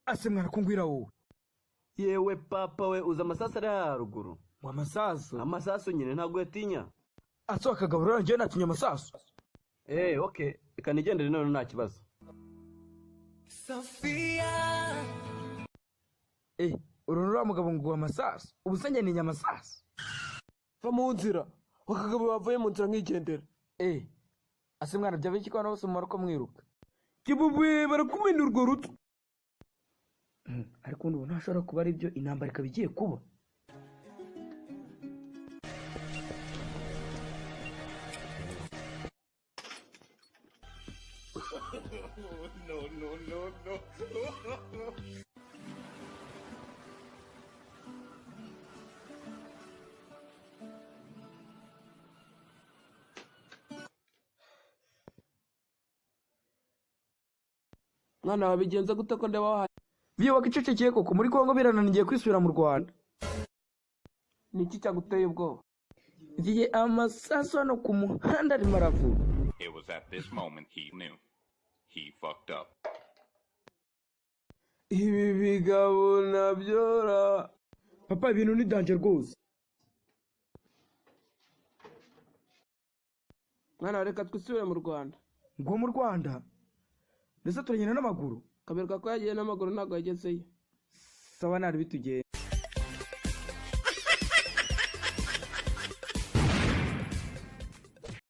Ase mwana kungwira wowe. Yewe papa we, uza amasasu ari haruguru. Ngo amasasu? Amasasu nyine ntabwo yatinya. Ase wakagabo njyewe natinya amasasu. Okay, reka nigendere none nta kibazo. Sophia. Uru mugabo ngo amasasu. Ubu se njye ninya amasasu. Va mu nzira. Wakagabo bavuye mu nzira nkigendera. Ase mwana byaba iki ko bose mumara ko mwiruka. Kibubwe barakumena urwo rutwe. Ariko ubu ntashobora kuba ari byo, intambara ikaba igiye kuba. No, no, no, no. Mwana wabigenza gute ko ndeba wahaye? Biyo wakicecekeye koko muri Kongo birananiye kwisubira mu Rwanda. Niki cyaguteye ubwoba? Ngiye amasasu hano ku muhanda arimo aravuga. It was at this moment he knew. He fucked up. Ibi bigabo nabyora. Papa ibintu ni danger rwose. Mwana reka twisubire mu Rwanda. Ngo mu Rwanda? Ndetse turagenda n'amaguru. Kaberwa ko yagiye n'amaguru ntabwo yagezeyo. Sawa nari bitugenda.